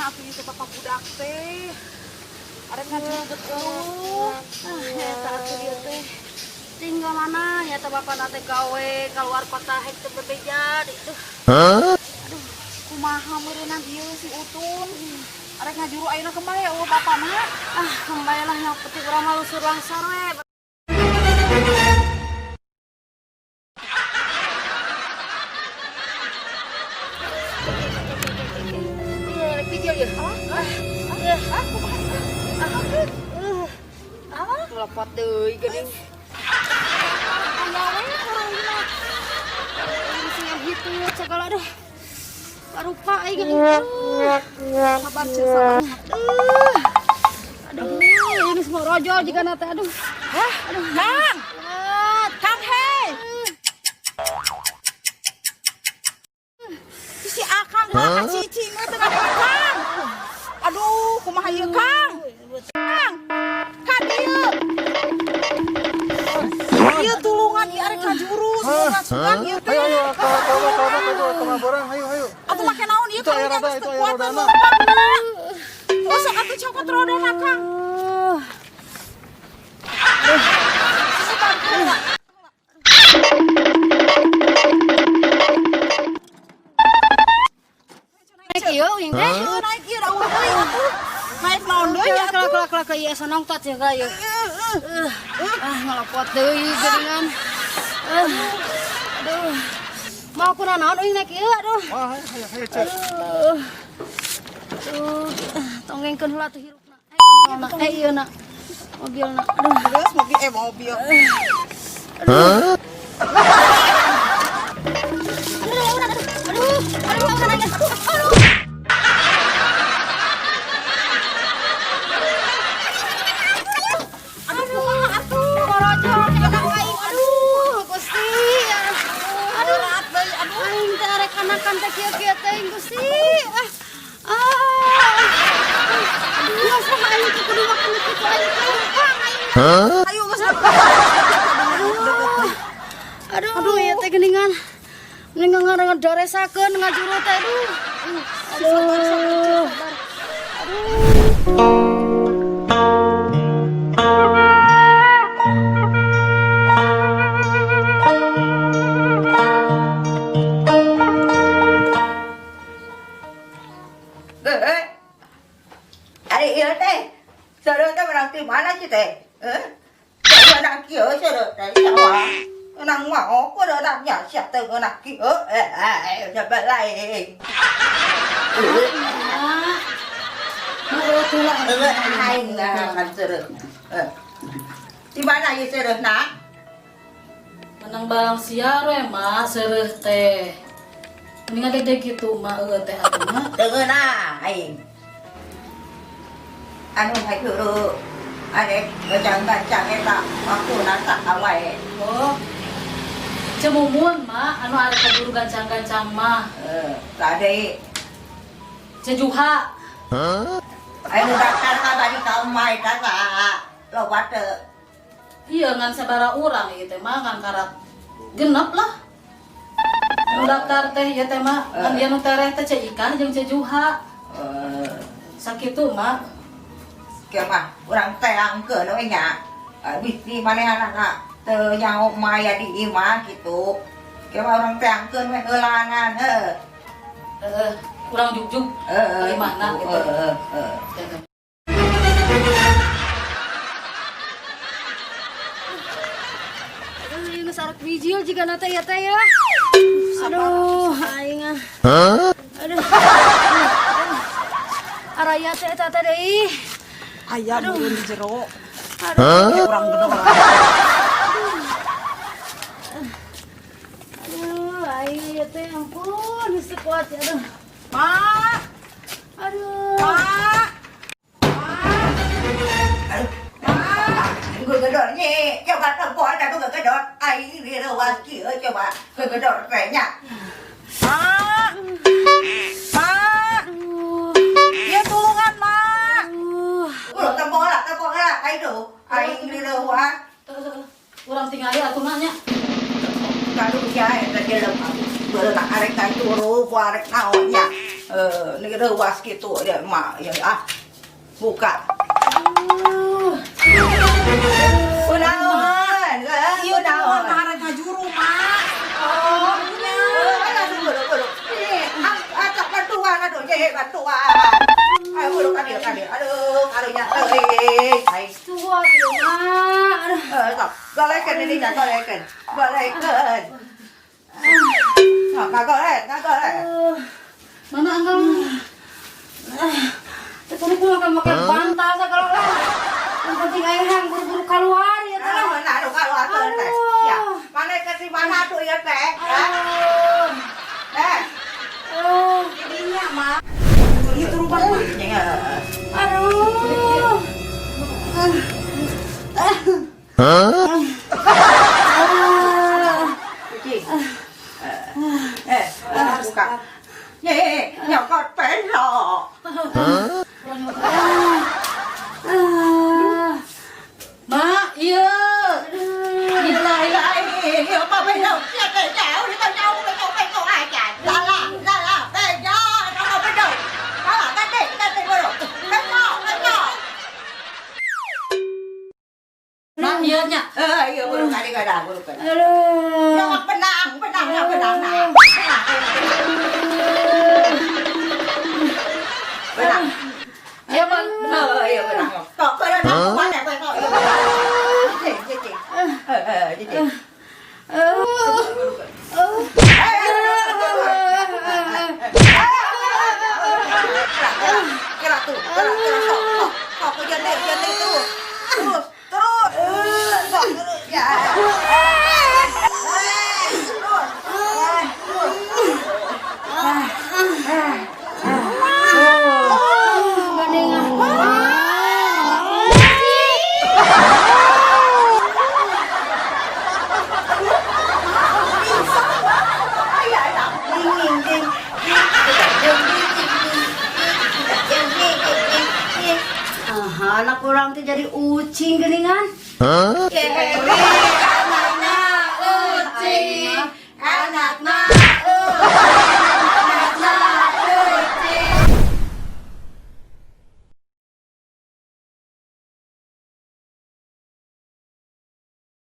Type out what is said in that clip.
Kumaha atuh ieu teh bapak budak teh? Arek ngajuru geus. Ah, eta atuh ieu teh. Tinggal mana ya teh bapak teh gawe keluar kota hek teu bebeja aduh. Aduh, kumaha meureunnan ieu si Utun? Arek ngajuru ayeuna kembali ya eueuh bapana. Ah, kembali lah yang penting urang mah lusur langsar we. Iya, rek bijil ya. Ah, ah, Ah, kumaha? Ah, ngelepot deui geuning. Aya we urang. Ini sing hitut segala aduh. Parupa aing geuning. Aduh. Sabar, Ceu, sabar. Aduh. Aduh, ini semua rojol juga nate aduh. Hah? Kang! Kuat. Kang, hei! Si Akang mah cicing we teu ngadenge, Kang. Aduh, kumaha ieu, Kang? Kang. Ka dieu. Ieu tulungan ieu arek ngajuru, sugan-sugan ieu teh. Ayo, ayo, kawan, kawan, kawan, kawan, kawan, borang, ayo, ayo. Atuh make naon ieu Itu aya karunya roda, geus itu teu aya kuat rodana. leumpangna. Oh, sok atuh cokot rodana, Kang. Susu bantu heula. Naik ieu uing teh. Ieu naik ieu da eueuh deui atuh. Naik naon deui Kelak atuh? kelak kelak kelak ieu sonong tot ya ka ieu. Ah, ngelepot deui geuningan. Aduh. Mau ku naon uing naik ieu aduh. Wah, ayo, ayo, ayo, Cek. Aduh. Aduh, tonggengkeun heula tuh hirupna. Eh, kontrolna. Eh, ieu na. Mobilna. Aduh. Geus mobil eh mobil. Aduh, aduh, aduh, aduh, aduh, aduh, aduh. Aduh, kumaha atuh? Korojol kana aing. Aduh, Gusti. Aduh, Berat deui aduh. Aing teh arek anakan teh kieu-kieu teh Gusti. Ah. Ah. Aduh, masa aing teh kudu makan kitu aing teh lempang aing. Ayo geus. Aduh, aduh, ieu teh geuningan. Mending ngadoresakeun ngajuru teh aduh. Aduh. Aduh. Eh, ari ieu teh. Seureuh teh menang ti mana sih teh? Eh? Menang kieu seureuh teh sawah. Menang mau kudu nya sia teh ngeunah kieu. Eh, eh, coba lain. Ah. Mau tuh lah. Eh, aing kan seureuh. Eh. Di mana ieu seureuh nak? Menang balang siar we mah seureuh teh. Mendingan gede gitu mah eueuh teh atuh mah. Teu ngeunah aing. Anu hajuru arek gancang-gancang eta waktuna saha wae. Oh. Cemumun mah anu arek keburu gancang-gancang mah. Eh, tadi Cejuha. Ayo daftar ka bari ka umah eta saha? Loba teu? Iya ngan sabara urang ieu teh mah ngan karak genep lah. Anu daftar teh ieu teh mah ngan ieu nu tereh teh Ce Ika jeung Cejuha. Eh, Sakitu mah. Kieu mah urang teangkeun we nya. Bisi manehanana teu nyaho maya di imah kitu. Kieu mah urang teangkeun we heulangan heuh. Heeh, kurang jugjug. Heeh, Di mana gitu. Heeh, heeh. Aduh, ieu geus arek bijil jiga teh ya teh ya. Aduh, aing ah. Aduh. Araya teh eta teh deui. Aya meureun di jero. Aduh. Urang gedor. Aduh, aing ieu teh ampun, geus teu kuat ya aduh. Mak, Aduh. mak. Gue gedor nyi, coba telepon atuh gegedor. Aing direuwas kieu coba gegedor teh nya. Mak. Mak. Aduh. Ieu tulungan, Mak. Aduh. Ulah tempo lah, tempo lah, aing aing direuwas. Urang tingali atuh mah nya. Karunya eta jelema. Beurang arek turu, arek naon nya. Eh, ini reuas gitu ya mak ya ah. Buka. Kunaon? Ieu naon Kunaon? marah ngajuru, Mak. Oh, aduh, aduh, aduh. Ini, ah, tak bantuan, aduh, ye, bantuan. Ayo, buru, kadieu, kadieu. Aduh, karunya, euy, ai. Tua tuh, Mak. Aduh. Eh, sok, golekeun ini, nya, golekeun. Golekeun. Sok, ngagolek, ngagolek. Mana anggal? Teh kudu kumaha make bantal segala lah. Yang penting aing hayang buru-buru keluar ya teh. Aduh, nah, aduh, keluarkeun teh. Ya, mana ke si mana tuh ieu teh? Hah? Aduh. Eh, Aduh. Jadinya, Mak. Ieu turun Mak. nya. Aduh. Cuci. Eh, buka. Ye, nyokot pelok. Ah. Mak, iya. Iya lah, iya. 哎，你宝贝肉，这个肉，你个肉，你个被狗爱吃，啦啦啦啦，被肉，那个被肉，啦啦，干脆干脆不肉，干肉干肉。 Mak, iya nya. Eh, iya buru kali kada buru kali. Aduh. Jangan benang, benang, benang, benang, benang. Iya, Mak. Eh, iya benang. Kok kalau nak mana kok iya benang. Cik, cik, cik. Eh, eh, cik, cik. Aduh. Gerak tuh, gerak, gerak, sok, sok, sok, ke jendela, jendela terus, terus, terus, sok, terus, ya, terus, terus. Gandeng. Ah, anak urang teh jadi ucing geuningan. Anakna ucing, anakna